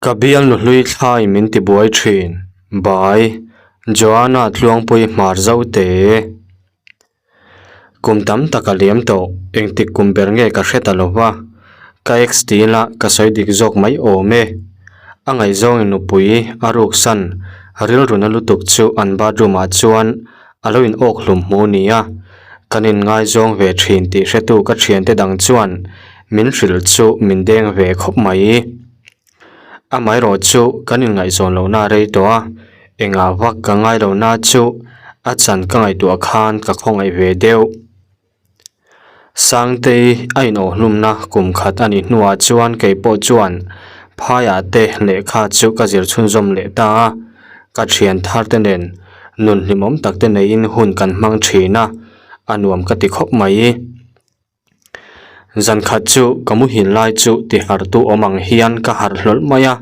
Ka bialnu hlui thlai min ti buai thin. By, Joanna Tluangpui Hmar Zote. Kum tam tak a liam tawh, engtik kum ber nge ka hre ta lo va, ka ex ti ila ka sawi dik zawk mai awm e. A ngaihzawngin nupui a ruksan rilruna lutuk chu an bathroom ah chuan a lo in awk hlum hmu nia, kan in ngaizawng ve thin tih hretu ka thiante dang chuan min hrilh chu min deng ve khawp mai. Amaherawh chu kan inngaihzawn lohna a rei tawh a, engah vak ka ngai lohna chu a chan ka ngaihtuah khan ka khawngaih ve deuh. Sangtei a inawhhlumna kum khat a nih hnuah chuan kei pawh chuan phaiah te lehkha chu ka zir chhunzawm leh ta a, ka thian thar te nen nun hlimawm tak te neiin hun kan hmang thin a, a nuam ka ti khawp mai. Zan khat chu ka muhil lai chu ti harh tu awm ang hian ka harh hlawlh mai a,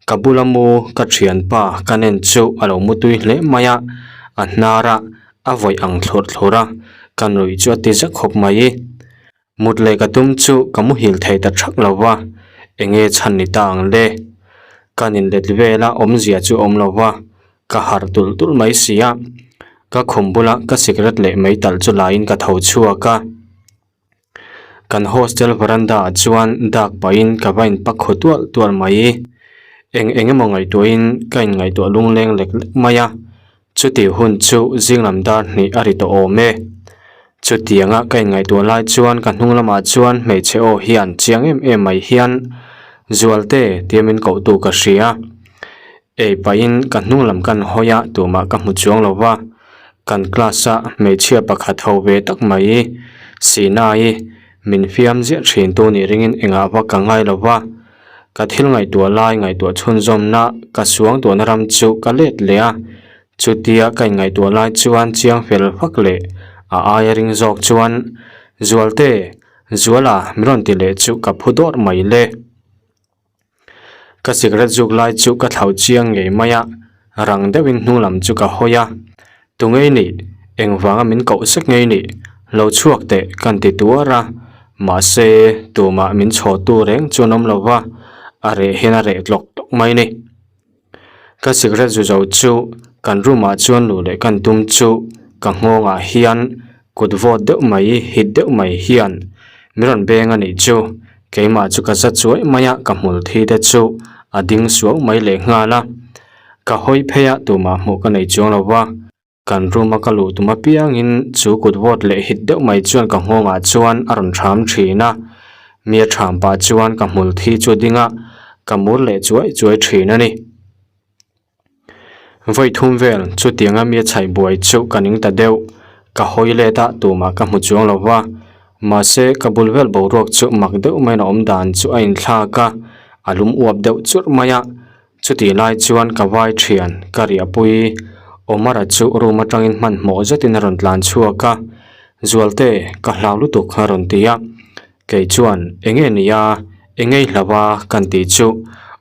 ka bula mu ka thianpa ka nen chu a lo mutui hle mai a, a hnar a a vawih ang thlurh thlurh a, ka nuih chu a ti zek khawp mai. Mut leh ka tum chu ka muhil thei ta thak lo va, enge chhan ni ta ang le? Kan inlet vela awmzia chu awm lo va, Ka harh tulh tulh mai si a, ka khum bula ka cigarette leh mai talh chu laiin ka tho chhuak a. Kan hostel veranda ah chuan dak pahin ka va in pak khaw tual tual mai. Eng eng emaw ngaihtuahin ka in ngaihtuah lungleng lek lek mai a, chutih hun chu zinglam dar hnih a ri tawh awm e. Chutianga ka in ngaihtuah lai chuan ka hnung lamah chuan hmeichhe aw hian chiang em em mai hian Zualte tia min kohtu ka hria. Ei pahin ka hnung lam kan hawi a, tumah ka hmu chuang lo va. Kan class a hmeichhia pakhat ho ve tak mai Sinai min fiam ziah thin tu nih ringin engah vak ka ngai lo va. Ka thil ngaihtuah lai ngaihtuah chhunzawmna ka suang tuahna ram chu ka let leh a, chutia ka inngaihtuah lai chuan chiang fel fak leh a aia ring zawk chuan Zualte, Zuala min rawn ti leh chu ka phu dawrh mai le. Ka cigarette zuk lai chu ka thlauh chiang ngei mai a, rang deuhin hnung lam chu ka hawi a, Tu ngei nih? Engvanga min koh sek ngei nih? Lo chhuak teh kan ti tuar a, mahse tumah min chhawtu reng chuan awm lo va, a reh hian a reh tlawk tlawk mai ni. Ka cigarette zu zo chu kan room ah chuan luh leh kan tum chu ka nghawng ah hian kut vawt deuh mai hit deuh mai hian min rawn beng a nih chu keimah chu ka za chuai mai a ka hmul thi te chu a ding suau mai leh nghal a ka hawi phei a tumah hmuh ka nei chuang lo va. Kan room a ka luh tum apiangin chu kut vawt leh hit deuh mai chuan ka nghawngah chuan a rawn thram thin a, mi a thram pah chuan ka hmul thi chu a ding a, ka mur leh chuai chuai thin a ni. Vawi thum vel chutianga mi a chhaih buai chu ka ning ta deuh, ka hawi let a tumah ka hmu chuang lo va, mahse ka bul vel boruak chu mak deuh maiin a awm dan chu a inthlak a, a lum uap deuh churh mai a. Chutih lai chuan ka vai thian ka riahpui Omar-a chu room atangin hmanhmawh zetin a rawn tlan chhuak a, Zualte, ka hlau lutuk a rawn ti a. Kei chuan, Enge nia, enge i hlau a? kan tih chu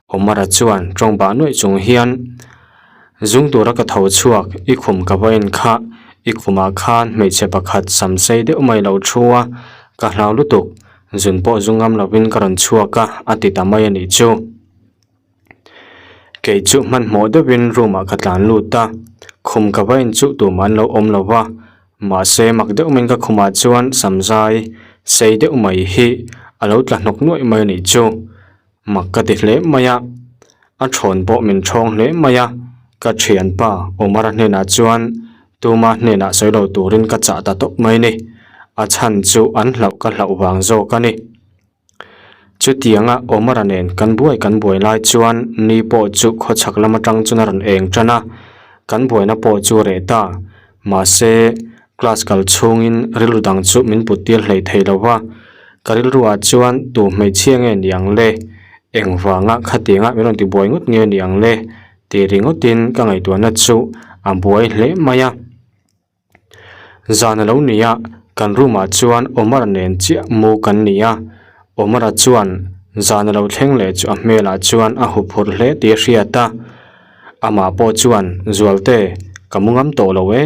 Omar-a chuan tawng bah nuaih chung hian, Zung tura ka tho chhuak, i khum ka va en kha, i khumah khan hmeichhe pakhat sam sei deuh mai lo thu a, ka hlau lutuk, zun pawh zu ngam lovin ka rawn chhuak a, a ti ta mai a nih chu. Kei chu hmanhmawh deuhin room ah ka tlan lut a, khum ka va inchuh tumah an lo awm lo va, mahse mak deuh maiin ka khumah chuan samzai sei deuh mai hi a lo tla hnawk nuaih mai a nih chu, mak ka ti hle mai a, a thawn pawh min thawng hle mai a, ka thianpa Omar-a hnenah chuan tuma hnenah sawi lo turin ka chah ta tawp mai a ni, a chhan chu an hlauh ka hlauh vang zawk a ni. Chutianga Omar-a nen kan buai kan buai lai chuan ni pawh chu khawchhak lam atang chuan a rawn eng tan a, kan buaina pawh chu a reh ta. Mahse, class kal chhungin rilru dang chu min put tir hlei thei lo va, ka rilruah chuan tu hmeichhia nge ni ang le? Engvanga khatianga min rawn tibuai ngawt nge ni ang le? tih ringawtin ka ngaihtuahna chu a buai hle mai a. Zan a lo ni a, kan room ah chuan Omar nen chiah mu kan ni a, Omar-a chuan zan a lo thleng leh chu a hmelah chuan a huphurh hle tih a hriat a, amah pawh chuan Zualte ka mu ngam tawh lo e,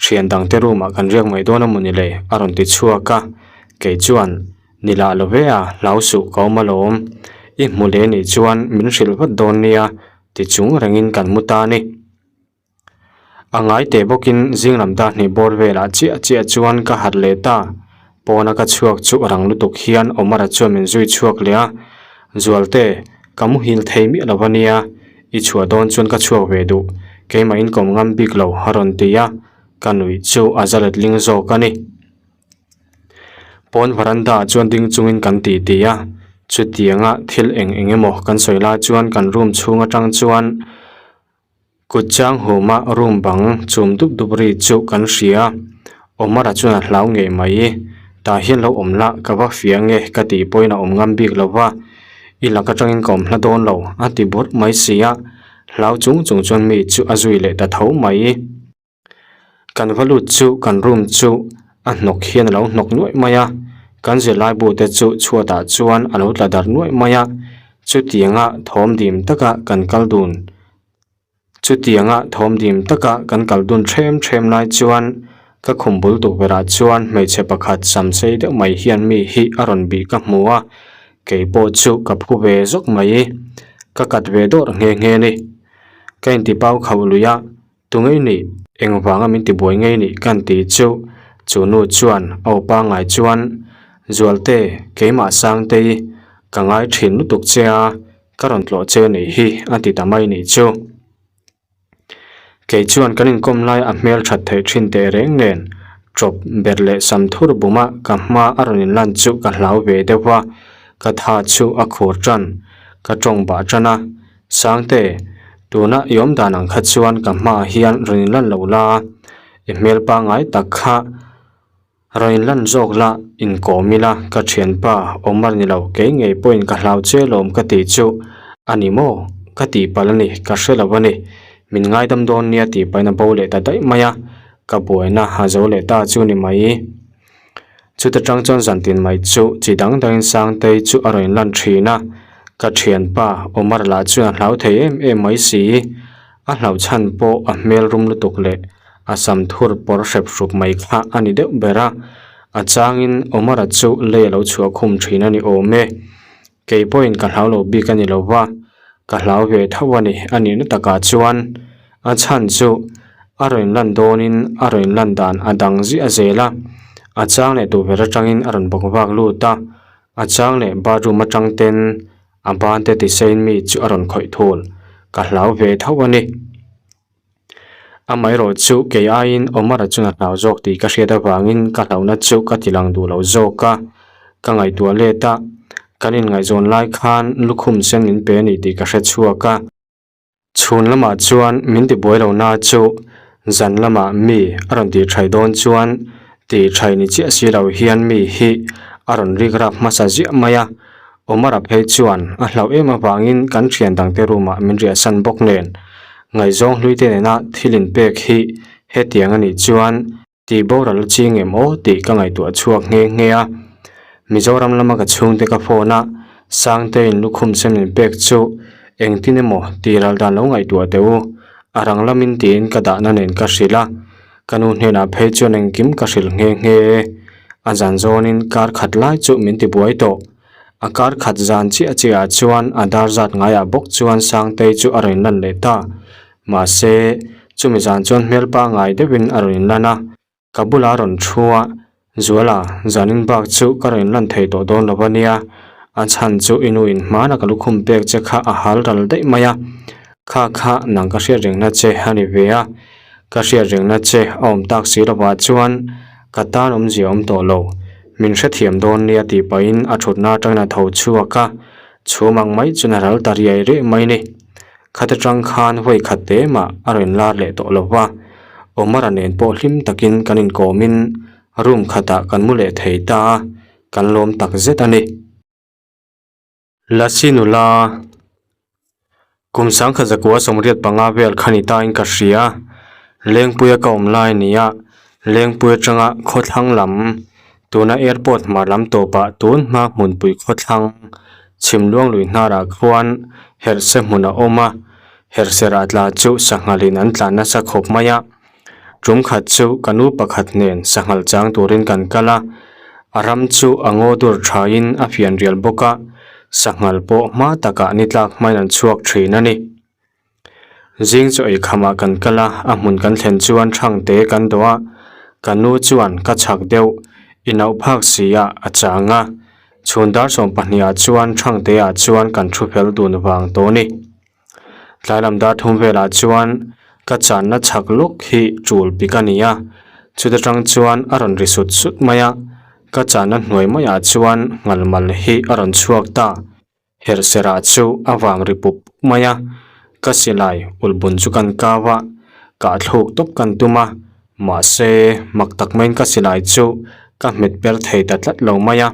thian dangte room ah kan riak mai dawn a maw ni le a rawn ti chhuak a, kei chuan Ni lah lo ve a, hlau suh ka awm alawm. I hmu leh nih chuan min hrilh vat dawn nia ti chung rengin kan mu ta a ni. A ngai teh bawkin zing lam ta hnih bawr velah chiah chiah chuan ka harh leh ta. Pawna ka chhuak chu rang lutuk hian Omar-a chuan min zui chhuak leh a, Zualte, ka muhil thei miah lo a nia, i chhuah dawn chuan ka chhuak ve duh, keimah in kawm ngam bik lo a rawn ti a, ka nuih chu a za letling zawk a ni. Pawn varanda ah chuan ding chungin kan ti ti a, chutianga thil eng eng emaw kan sawi lai chuan kan room chhung atang chuan kut chang huma room bang chum dup dup ri chu kan hria, Omar-a chuan a hlau ngei mai, tah hian lo awm lah ka va fia nge ka tih pawhin a awm ngam bik lo va, i lak atangin ka awm hla dawn lo a ti bawrh mai si a, hlau chung chung chuan mi chu a zui leh ta tho mai. Kan va lut chu kan room chu a hnawk hian a lo hnawk nuaih mai a, kan zirlai bu te chu chhuatah chuan a lo tla darh nuaih mai a, chutianga thawm dim taka kan kal dun chutianga thawm dim taka kan kal dun ṭhem ṭhem lai chuan ka khum bul tukverh ah chuan hmeichhe pakhat sam sei deuh mai hian mi hi a rawn bih ka hmu a, kei pawh chu ka phu ve zawk mai, ka kat ve dawrh nghe nghe a ni, ka intipau khauh lui a. Tu ngei nih, engvanga min tibuai ngei nih kan tih chu, chu nu chuan a aw pangngai chuan, Zualte, keimah Sangtei, ka ngai thin lutuk che a, ka rawn tlawh che nih hi a ti ta mai nih chu. Kei chuan kan inkawm lai a hmel that theih thin teh reng nen, tawp ber leh sam thur buma ka hma a rawn inlan chu ka hlau ve deuh va, ka tha chu a khur tan, ka tawng bah tan a, Sangte, tuna i awm dan ang kha chuan ka hmaah hian rawn inlan lo la, i hmel pangngai tak kha rawn inlan zawk la, inkawm ila ka thianpa Omar ni lo kei ngei pawhin ka hlau che lawm ka tih chu a ni maw? Ka tih palh a ni, ka hre lo a ni. Min ngaidam dawn nia tih pahin a bo leh ta daih mai a, ka buaina a zo leh ta chu ni mai. Chuta tang chuan zantin mai chu chi dang dangin Sangtei chu a rawn inlan thin a, ka thianpa Omar lah chuan a hlau thei em em mai si. A hlauh chhan pawh a hmel rum lutuk leh a sam thur pawr hrep hrup mai kha a ni deuh ber a, a changin Omar-a chu lei a lo chhuah khum thin a ni awm e. Kei pawhin ka hlau lo bik a ni lo va, ka hlau ve tho a ni a nihna takah chuan a chhan chu a rawn lan dawnin a rawn lan dan a dang ziah zel a, a chang leh tukverh atangin a rawn bawk vak lut a, a chang leh bathroom atang ten a ban te tiseiin mi chu a rawn khawih thul, ka hlau ve tho a ni. Amaherawh chu kei aiin Omar-a chuan a hlau zawk tih ka hriat avangin ka hlauhna chu ka ti lang duh lo zawk a, ka ngaihtuah let a, kan inngaihzawn lai khan lukhum sen min pe a ni tih ka hre chhuak a. Chhun lamah chuan min tibuai lo na chu zan lamah mi a rawn tih thai dawn chuan tih thai ni chiah si lo hian mi hi a rawn rik rap hmasa ziah mai a, Omar-a phei chuan a hlauh em avangin kan thian dangte room-ah min riahsan bawk nen ngaihzawng hluite nena thil inpek hi hetiang a nih chuan tih boral a ching em aw tih ka ngaihtuah chhuak nghe nghe a. Mizoram lama ka chhungte ka phone a, Sangtein lukhum sem inpek chu engtin emaw tih ral dan lo ngaihtuah teh u, a rang lamin tiin ka dahna nen ka hrilh a, ka nu hnenah phei chuan engkim ka hrilh nghe nghe e. A zan zawnin kar khat lai chu min tibuai tawh. A kar khat zan chiah chiah ah chuan a dar zat ngaiah bawk chuan Sangtei chu a rawn inlan leh ta. Mahse, chumi zan chuan hmel pangngai deuhin a rawn inlan a, ka bulah a rawn thu a, Zuala, zanin bak chu ka rawn inlan thei tawh dawn lo a nia, a chhan chu i nu in hmana ka lukhum pek che kha a hal ral daih mai a, kha kha nang ka hriat rengna che a ni ve a, ka hriat rengna che a awm tak si lovah chuan ka tan awmzia awm tawh lo. Min hrethiam dawn nia tih pahin a thutna atangin a tho chhuak a, chhum ang mai chuan a ral ta riai riai mai ni. Khat atang khan vawi khat te mah a rawn lar leh tawh lo va, Omar-a nen pawh hlim takin kan inkawmin room khatah kan mu leh thei ta a, kan lawm tak zet a ni. Lasi nula kum sangkhat zakua 85 vel kha ni tain ka hria. Lengpuia ka awm lai nia, Lengpui atanga khawthlang lam, tuna airport hmar lam tawpah tun hma hmunpui khawthlang chhimluang lui hnarah khuan herhse hmun a awm a, herhse rah tla chu sanghalin an tlan nasa khawp mai a. Tum khat chu ka nu pakhat nen sanghal chang turin kan kal a, a ram chu a ngaw dur thain a fian rial bawk a. Sanghal pawh hma takah ni tlak hmain an chhuak thin a ni. Zing chu ei khamah kan kal a, a hmun kan thlen chuan thangte kan dawh a, ka nu chuan ka chhak deuh inauh phak si ah a chang a, chhun dar 12 ah chuan thangte ah chuan kan thu fel dun vang tawh a ni. Tlai lam dar thum velah chuan ka channa chhak lawk hi tul pik a ni a, chuta tang chuan a rawn ri sut sut mai a, ka channa hnuai maiah chuan nghalmal hi a rawn chhuak ta. Herhserah chu a vang ri pup pup mai a, ka silai ulhbun chu kan kau a, kah thluk tawp kan tum a, mahse mak tak maiin ka silai chu ka hmet per thei ta tlat lo mai a,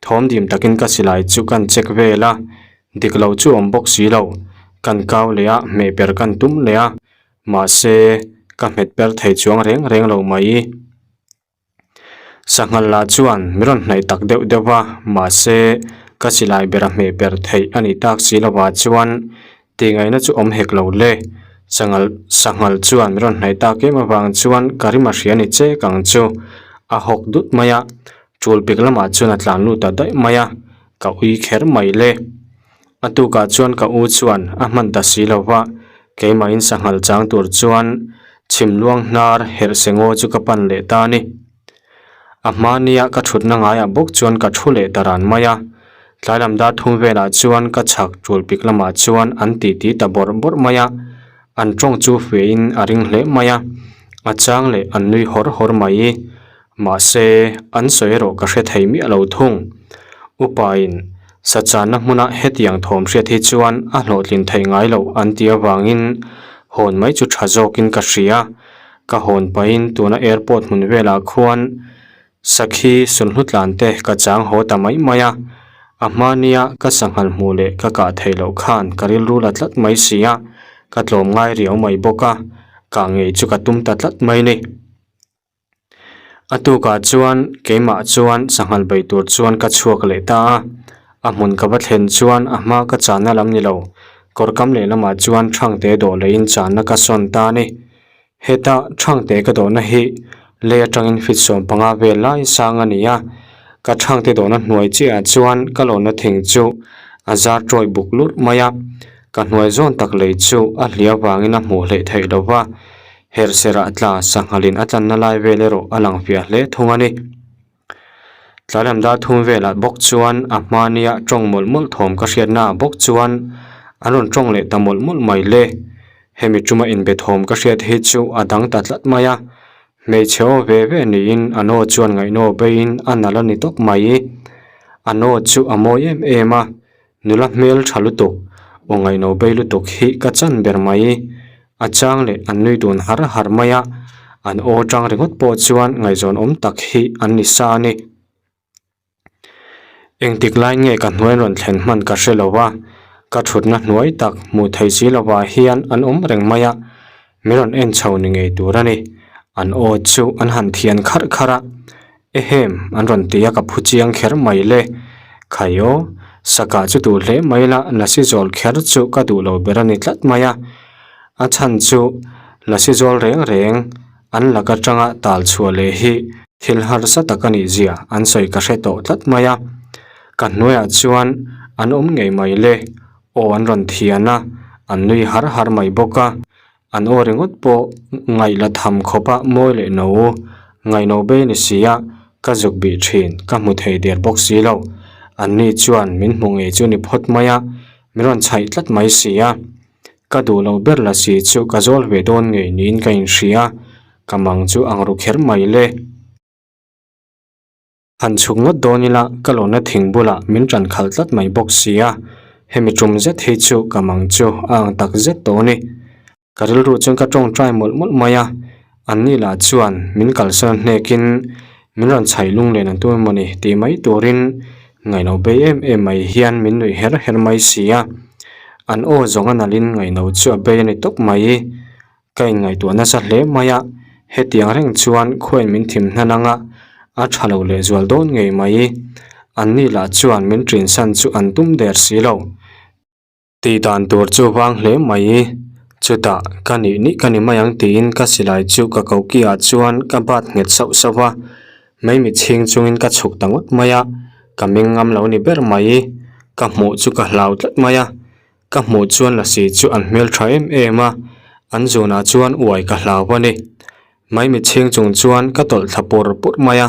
thawm dim takin ka silai chu kan check vel a, dik lo chu awm bawk si lo, kan kau leh a, hmeh per kan tum leh a, mahse ka hmet per thei chuang reng reng lo mai. Sanghal lah chuan min rawn hnaih tak deuh deuh va, mahse ka silai bera hmeh ber theih a nih tak si lovah chuan tihngaihna chu awm hek lo le. Sanghal sanghal chuan min rawn hnaih tak em avang chuan ka rim a hria ni chek ang chu. A hawk dut mai a, tul pik lamah chuan a tlan lut ta daih mai a, ka ui kher mai le. A tukah chuan ka u chuan a hman ta si lo va, keimahin sanghal chang tur chuan chhim luang hnar herh se ngaw chu ka pan leh ta a ni. A hmania ka thutna ngaiah bawk chuan ka thu leh ta ran mai a, tlai lam dar thum velah chuan ka chhak tul pik lamah chuan an titi ta bawrh bawrh mai a, an tawng chu fiahin a ring hle mai a, a chang leh an nui hawr hawr mai. Mahse, an sawi erawh ka hre thei miah lo thung. Upain, Sachanna hmuna hetiang thawm hriat hi chuan a hlawhtlin theih ngai loh an ti avangin hawn mai chu tha zawkin ka hria. Ka hawn pahin tuna airport hmun velah khuan sakhi sulhnu tlan te ka chang haw ta mai mai a. A hmania ka sanghal hmuh leh ka kah theih loh khan ka rilru la tlat mai si a, ka tlawm ngai riau mai bawk a, kah ngei chu ka tum ta tlat mai ni. A tukah chuan keimah chuan sanghal bei tur chuan ka chhuak leh ta a, a hmun ka va thlen chuan a hma ka channa lam ni lo, kawr kam leh lamah chuan thangte dawh lehin channa ka sawn ta a ni. Heta thangte ka dawhna hi lei atangin feet 15 vel lai sang a ni a, ka thangte dawhna hnuai chiahah chuan ka lawnna thing chu a zar tawih buk lurh mai a, ka hnuai zawn tak lei chu a hliah vangin a hmuh hleih theih lo va. Herhserah tla sanghalin a tlanna lai vel erawh a lang fiah hle thung a ni. Tlai lam dar thum velah bawk chuan a hmania tawng mawlh mawlh thawm ka hriatna ah bawk chuan an rawn tawng leh ta mawlh mawlh mai le. Hemi tuma inbe thawm ka hriat hi chu a dang ta tlat mai a, hmeichhe aw ve ve niin an aw chuan ngaihnaw beiin a nalh a ni tawp mai. An aw chu a mawi em em a, Nula hmel tha lutuk, aw ngaihno bei lutuk hi ka chan ber mai. A chang leh an nui dun har har mai a, an aw tang ringawt pawh chuan ngaihzawn awm tak hi an ni sa a ni. Engtik lai nge ka hnuai rawn thlen hman ka hre lo a, ka thutna hnuai tak hmuh theih si lovah hian an awm reng mai a, Min rawn en chho ni ngei tur a ni. An aw chu an han thian kharh kharh a, Ehem, an rawn ti a ka phu chiang kher mai le. Khai aw, sakah chu duh hle mai la, lasi zawl kher chu ka duh lo ber a ni tlat mai a. A chhan chu lasi zawl reng reng an lak atanga tal chhuah leh hi thil harsa tak a nih zia an sawi ka hre tawh tlat mai a. Ka hnuaiah chuan an awm ngei mai le. Aw an rawn thian a, an nui har har mai bawk a, an aw ringawt pawh ngaih la tham khawp a mawi leh no, ngaihno bei ni si a, ka zuk bih thin, ka hmu thei der bawk si lo. An ni chuan min hmu ngei chu ni phawt mai a, min rawn chhaih tlat mai si a. Ka duh lo ber la si chu ka zawl ve dawn ngei niin ka inhria, ka mang chu ang ru kher mai le. Han chhuk ngawt dawn ila ka lawna thing bulah min ṭan khalh tlat mai bawk si a, hemi ṭum zet hi chu ka mang chu a ang tak zet tawh a ni. Ka rilru chuan ka ṭawngṭai mawlh mawlh mai a, anni lah chuan min kalsan hnekin min rawn chhaih lunglen an tum emaw ni tih mai turin ngaihno bei em em mai hian min nuih her her mai si a, an aw zawng a nalhin ngaihno chu a bei a ni tawp mai. Ka inngaihtuah nasa hle mai a, hetiang reng chuan khuain min thim hnan anga a tha lo lehzual dawn ngei mai. Anni lah chuan min ṭinsan chu an tum der si lo. Tih dan tur chu vang hle mai. Chutah, ka nih nih ka ni mai ang tiin ka silai chu ka koki ah chuan ka bat nghet sauh sauh a, Mai mitchhing chungin ka chhuk ta ngawt mai a, ka meng ngam lo ni ber mai. Ka hmuh chu ka hlau tlat mai a, ka hmuh chuan lasi chu an hmel tha em em a, an zunah chuan uai ka hlau a ni. Maimi chhing chung chuan ka tawlh thla pur pur mai a,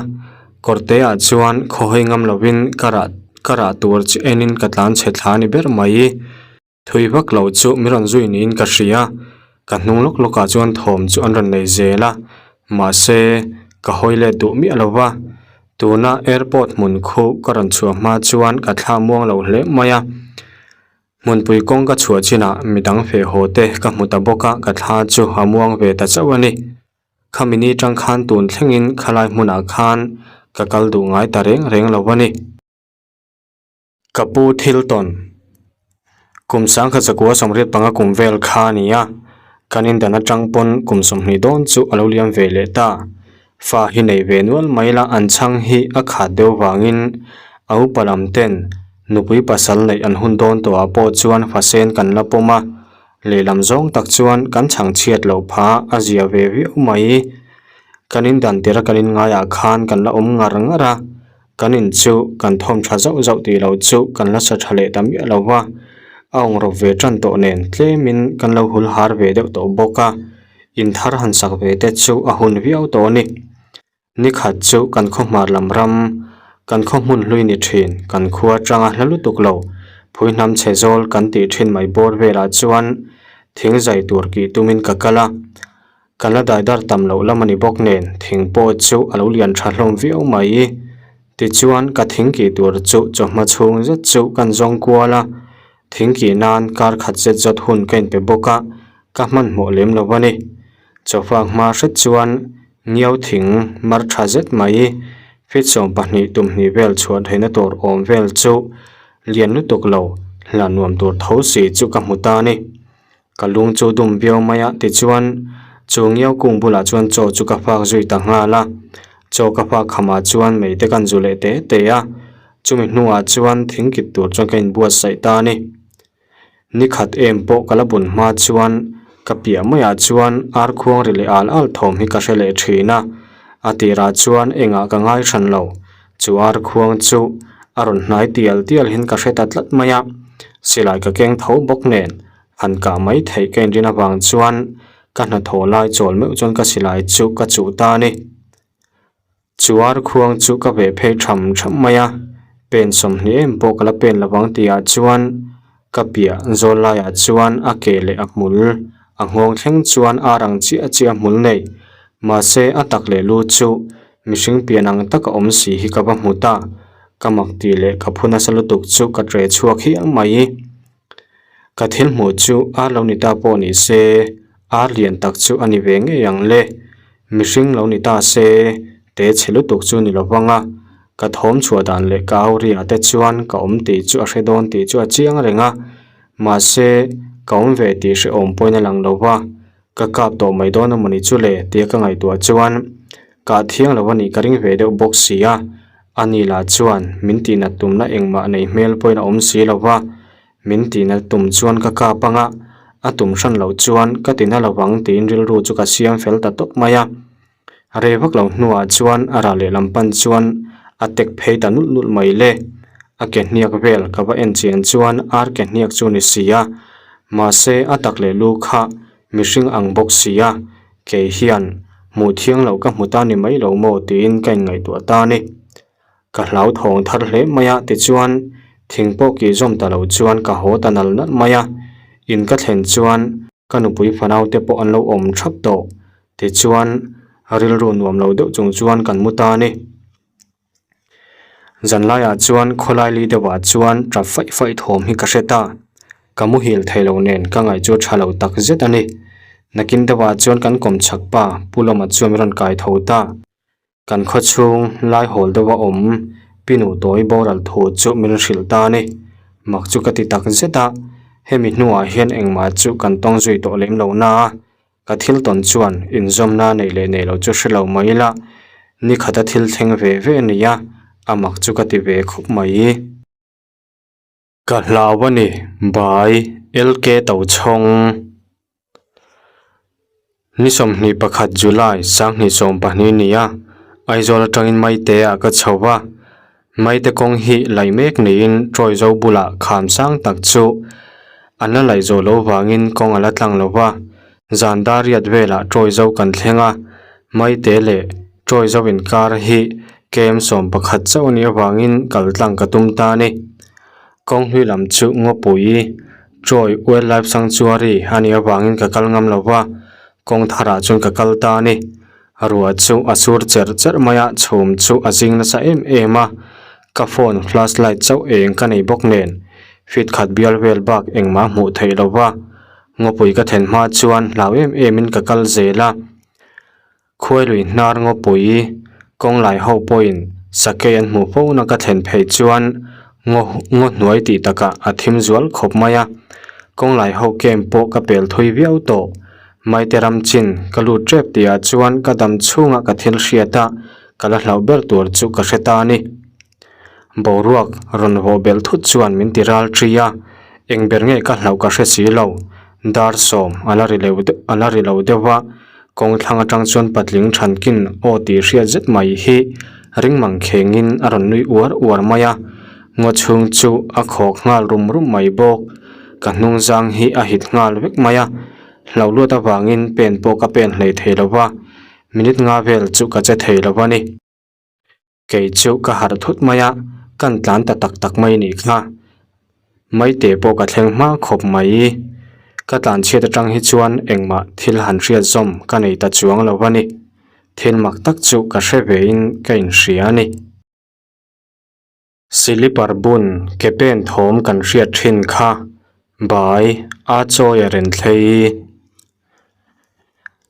kawrte ah chuan khawhawi ngam lovin ka rah ka rah tur chu enin ka tlan chhe thla a ni ber mai. Thui vak lo chu min rawn zui niin ka hria, ka hnung lawk lawkah chuan thawm chu an rawn nei zel a, mahse ka hawi let duh miah lo va, tuna airport hmun khu ka rawn chhuah hma chuan ka thla muang lo hle mai a, hmunpui kawng ka chhuah chinah midang feh haw te ka hmu ta bawk a, ka thla chu a muang ve ta chauh a ni. Khami ni tang khan tun thlengin khalai hmunah khan ka kal duh ngai ta reng reng lo a ni. Ka pu thil tawn. Kum sangkhat zakua sawmriat panga kum vel kha a ni a, kan indan atang pawn kum 20 dawn chu a lo liam ve leh ta. Fa hi nei ve nual mai la an chhang hi a khat deuh vangin a upa lam ten nupui pasal neih an hun dawn tawhah pawh chuan fasen kan la pawm a, lehlam zawng tak chuan kan chhang chhiat loh pha a zia ve viau mai. Kan indan tirh a kan inngaiah khan kan la awm ngar ngar a. Kan in chu kan thawm tha zauh zauh tih loh chu kan la sa tha leh ta miah lo va, a awng rawp ve tan tawh nen tlemin kan lo hul har ve deuh tawh bawk a, in thar han sak ve te chu a hun viau tawh a ni. Ni khat chu kan khaw hmar lam ram, kan khaw hmun hlui ni thin, kan khua atanga hla lutuk lo, phui hnam chhe zawl kan tih thin mai bawr velah chuan thing zai tur kih tumin ka kal a, Kan la daidar tam loh lam a ni bawk nen thing pawh chu a lo lian tha hlawm viau mai. Tichuan ka thing kih tur chu chawhma chhung zet chu kan zawng kual a, thing kih nan kar khat zet zawt hun ka inpe bawk a, ka hmanhmawh lem lo a ni. Chawfak hma hret chuan ngiau thing mar tha zet mai, feet 12 tum hnih vel chhuah theihna tur awm vel chu lian lutuk lo hla nuam tur tho si chu ka hmu ta a ni. Ka lung chu dum viau mai a tichuan chu ngiau kung bulah chuan chaw chu ka fak zui ta nghal a, chaw ka fak khamah chuan mei te kan zu leh te te a, chumi hnuah chuan thing kit tur chuan ka inbuatsaih ta a ni. Ni khat em pawh ka la bun hma chuan ka piah maiah chuan ar khuang ri leh al al thawm hi ka hre leh thin a, a tirah chuan engah ka ngai hran lo, chu ar khuang chu a rawn hnai tial tial hian ka hre ta tlat mai a, silai ka keng tho bawk nen Han kah mai theih ka inrin avang chuan ka hnathawh lai chawl meuh chuan ka silai chu ka chuh ta a ni. Chu ar khuang chu ka veh phei tham tham mai a, pen 20 em pawh ka la pen lovang tihah chuan ka piah zawl laiah chuan a ke leh a hmul a nghawng thleng chuan ar ang chiah chiah a hmul nei. Mahse a tak leh lu chu mihring pian ang taka awm si hi ka va hmu ta. Ka mak tih leh ka phu nasa lutuk chu ka ṭe chhuak hial mai. Ka thil hmuh chu ar lo ni ta pawh ni se, ar lian tak chu a ni ve ngei ang le. Mihring lo ni ta se, te chhe lutuk chu ni lo vang a. Ka thawm chhuah dan leh ka au riah te chuan ka awm tih chu a hre dawn tih chu a chiang reng a. Mahse, ka awm ve tih hrehawm pawhin a lang lo va. Ka kap tawh mai dawn a mawni chu le tia ka ngaihtuah chuan kah thiang lo a nih ka ring ve deuh bawk si a. Ani lah chuan min tihnat tumna engmah nei hmel pawhin a awm si lo va, min tihnat tum chuan ka kap ang a, a tum hran loh chuan ka tina lo vang tiin rilru chu ka siam fel ta tawp mai a. Rei vak lo hnuah chuan a rah lehlam pan chuan a tek phei ta nulh nulh mai le. A ke hniak vel ka va en chian chuan ar ke hniak chu ni si a, mahse a tak leh lu kha mihring ang bawk si a, kei hian hmuh thiang loh ka hmu ta ni mai lo maw tiin ka inngaihtuah ta a ni. Ka hlauthawng thar hle mai a tichuan thing pawh kih zawm ta lo chuan ka haw ta nal nalh mai a, in ka thlen chuan ka nupui fanau te pawh an lo awm thap tawh tichuan rilru nuam lo deuh chung chuan kan mu ta a ni. Zanlaiah chuan khawlai li deuhah chuan tap faih faih thawm hi ka hre ta. Ka muhil thei lo nen ka ngaih chu tha lo tak zet a ni. Nakin deuhah chuan kan kawm chak pa Pu Lawma chuan min rawn kai tho ta. Kan khaw chhung lai hawl deuha awm Pinu Tawi boral thu chu min hrilh ta a ni. Mak chu ka ti tak zet a, hemi hnuah hian engmah chu kan tawng zui tawh lem lo na a. Ka thil tawn chuan inzawmna neih leh neih loh chu hre lo mai ila, ni khata thil thleng ve ve a ni a, a mak chu ka ti ve khawp mai. Ka hlau a ni, Bai, LK Tochhawng. Ni 21 July 2020 ni a, Aizawl atangin Maite ah ka chho va. Maite kawng hi laih mek niin Troy zo bulah kham sang tak chu an la laih zawh loh vangin kawng a la tlang lo va. Zan dar riat velah Troy zo kan thleng a, Maite leh Troy zo inkar hi kem 11 chauh a nih avangin kal tlang ka tum ta a ni. Kawng hlui lam chu Ngawpui, Troy Wildlife Sanctuary a nih avangin ka kal ngam lo va, kawng tharah chuan ka kal ta a ni. Ruah chu a sur cherh cherh mai a, chhum chu a zing nasa em em a, ka phone flash light chauh eng ka nei bawk nen feet khat bial vel bak engmah hmuh theih lo va, ngawpui ka then hma chuan hlau em em in ka kal zel a. Khuailui hnar ngawpui kawng lai ho pawhin sakei an hmuh fo na ka thlen phei chuan ngaw ngaw hnuai tih takah a thim zual khawp mai a, kawng lai ho camp pawh ka pel thui viau tawh. Maite ram chin ka lut tep tih ah chuan ka dam chhungah ka thil hriat a, ka la hlauh ber tur chu ka hre ta a ni. Boruak rawn vawh belh thut chuan min ti ral thi a, eng ber nge ka hlauh ka hre si lo. Dar sawm a la ri leu a la ri lo deuh a, kawng thlang atang chuan patling thankin aw tih hriat zet mai hi ring mang khengin a rawn nui uar uar mai a, ngaw chhung chu a khawk nghal rum rum mai bawk. Ka hnung zang hi a hit nghal vek mai a. Hlauh luat avangin pen pawh ka pen hlei thei lo va, minute nga vel chu ka che thei lo a ni. Kei chu ka harh thut mai a, kan tlan ta tak tak mai nih kha. Maite pawh ka thleng hma khawp mai. Ka tlan chhiat atang hi chuan engmah thil han hriat zawm ka nei ta chuang lo a ni. Thil mak tak chu ka hre vein ka inhria a ni. Silipar bun ke pen thawm kan hriat thin kha bai a chawi a ren thlei.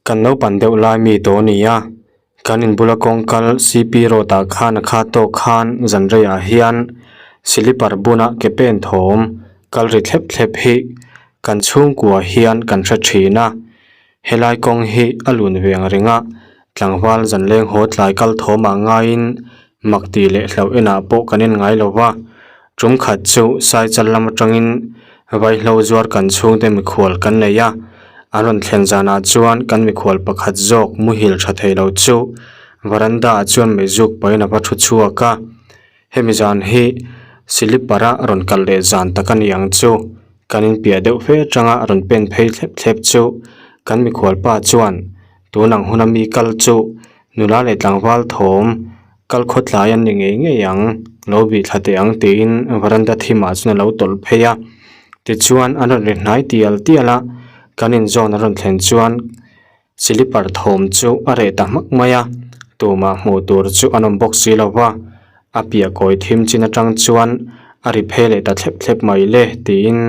Kan naupan deuh lai mi tawh a ni a, kan inbula kawng kal CP road ah khan a kha tawk khan zan reiah hian silipar buna ke pen thawm kal ri thlep thlep hi kan chhungkua hian kan hre thin a. Helai kawng hi a lun ve ang reng a, tlangval zan leng haw tlai kal thawm ah ngaiin mak tih leh hlauh enah pawh kan en ngai lo va. Tum khat chu Saichal lam atangin vaihlo zuar kan chhungte mikhual kan nei a, an rawn thlen zanah chuan kan mikhual pakhat zawk muhil tha thei lo chu varanda ah chuan meizuk pahin a va thu chhuak a. Hemi zan hi silipar a rawn kal leh zan tak a ni ang chu. Kan inpiah deuh fe atanga rawn pen phei thlep thlep chu kan mikhual pa chuan tun ang huna mi kal chu nula leh tlangval thawm kal khawtlai an ni ngei ngei ang, lo bih thla teh ang tiin varanda thimah chuan a lo tawlh phei a. Tichuan an rawn ri hnai tial tial a, kan inzawn a rawn thlen chuan Silipar thawm chu a reh ta hmak mai a, tumah hmuh tur chu an awm bawk si lo va, a piah kawi thim chin atang chuan a ri phei leh ta thlep thlep mai le tiin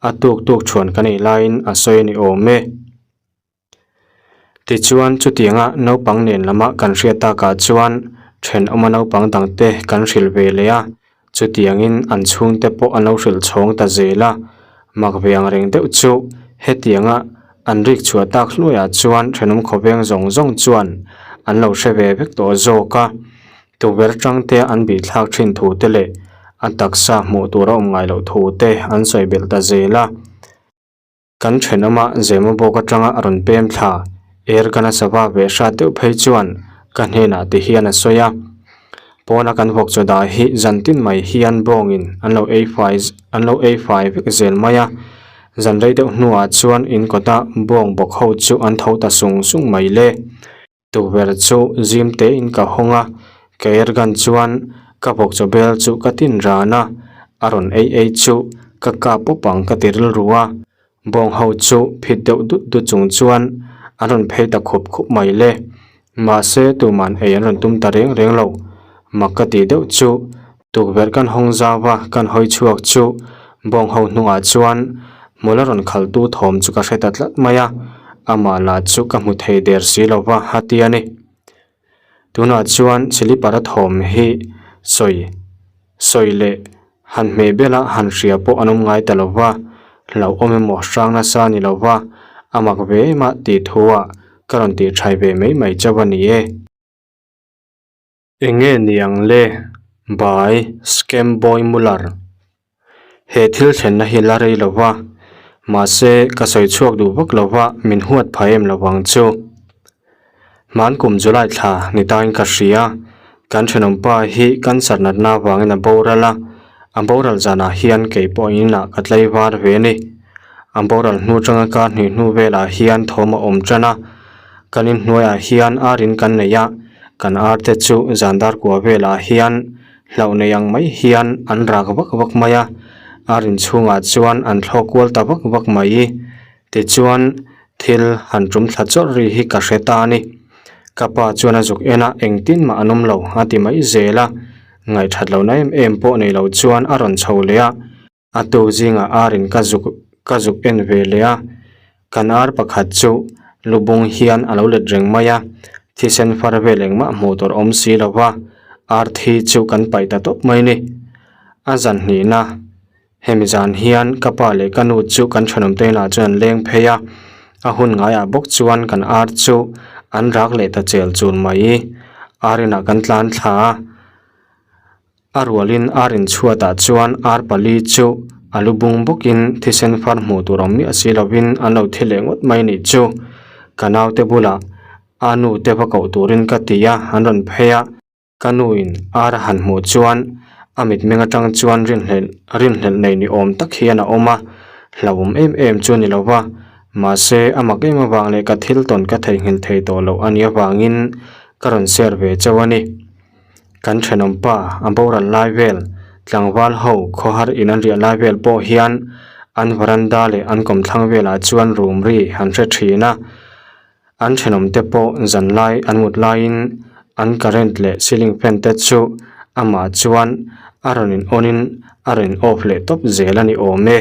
a tuk tuk thuan ka neih laiin a sawi a ni awm e. Tichuan chutianga naupang nen lama kan hriat takah chuan thenawma naupang dangte kan hrilh ve leh a, Chutiangin an chhungte pawh an lo hrilh chhawng ta zel a, mak ve ang reng deuh chu hetianga an rik chhuah tak hluaiah chuan thenawm khawveng zawng zawng chuan an lo hre ve vek tawh zawk a. Tukverh tangte an bih thlak thin thu te leh a taksa hmuh tur a awm ngai loh thu te an sawi belh ta zel a. Kan thenawma Zema bawk atanga a rawn pem thla, Ergana sava ve hrat deuh phei chuan ka hnenah ti hian a sawi a. Pawna kan vawk chaw dah hi zan tin mai hian bawngin an lo ei fai an lo ei fai vek zel mai a. Zan rei deuh hnuah chuan in kawta bawng bawk ho chu an tho ta sung sung mai le. Tukverh chu zim tein ka hawng a, ka airgun chuan ka vawk chaw bel chu ka tin ran a, a rawn ei ei chu ka kap pawp ang ka ti rilru a, bawng ho chu phit deuh dut dut chung chuan an rawn phei ta khup khup mai le. Mahse tuman ei an rawn tum ta reng reng lo, mak ka tih deuh chu Tukverh kan hawng zau a, kan hawi chhuak chu bawng ho hnungah chuan hmul a rawn khaltu thawm chu ka hre ta tlat mai a, amah lah chu ka hmu thei der si lo va, a ti a ni. Tunah chuan silipar a thawm hi sawi sawi leh han hmeh bela han hria pawh an awm ngai ta lo va, hlauhawm emaw hrang nasa a ni lo va, a mak ve em a tih thu ah ka rawn tih thai ve mai mai chauh a ni e. Eng nge ni ang le? By Scam Boy Muller He thil thlenna hi la rei lo va, mahse ka sawi chhuak duh vak lo va, min huat phah em lo vang chu. Hman kum July thla ni tain ka hria. Kan thenawmpa hi cancer natna avangin a boral a, a boral zanah hian kei pawh inah ka tlaivar ve a ni. A boral hnu atanga kar hnih hnu velah hian thawm a awm tan a, kan inhnuaiah hian ar in kan nei a, kan ar te chu zan dar kua velah hian hlauh nei ang mai hian an rak vak vak mai a, ar inchhungah chuan an thlawk kual ta vak vak mai. Tichuan thil han tum thla chawrh ri hi ka hre ta a ni. Ka pa chuan a zuk en a, engtin mah an awm lo a ti mai zel a, ngaihthat lohna em em pawh nei lo chuan a rawn chho leh a. A tuk zingah ar in ka zuk ka zuk en ve leh a, kan ar pakhat chu lubung hian a lo let reng mai a, thisen far vel engmah hmuh tur awm si lo va, ar thi chu kan paih ta tawp mai ni. A zan hnihna Hemi zan hian ka pa leh ka nu chu kan thenawm te inah chuan an leng phei a, a hun ngaiah bawk chuan kan ar chu an rak leh ta chel chul mai. Ar inah kan tlan thla a, a rualin ar inchhuatah chuan ar pali chu a lu bung bawkin thisen far hmuh tur awm miah si lovin an lo thi leh ngawt mai nih chu. Ka naute bulah a nu te va koh turin ka ti a, an rawn phei a. Ka nuin ar a han hmuh chuan a mitmeng atang chuan rinhlelh rinhlelh nei ni awm tak hian a awm a, hlauhawm em em chu a ni lo va, mahse a mak em avang leh ka thil tawn ka theihnghilh thei tawh loh a nih avangin ka rawn share ve chauh a ni. Kan thenawm pa a boral lai vel, tlangval ho khawhar in an riah lai vel pawh hian an varanda leh an kawmthlang velah chuan room ri an hre thin a, An thenawm te pawh zan lai an mut laiin an current leh ceiling fan te chu amah chuan a rawn in on in a rawn in off leh tawp zel a ni awm e.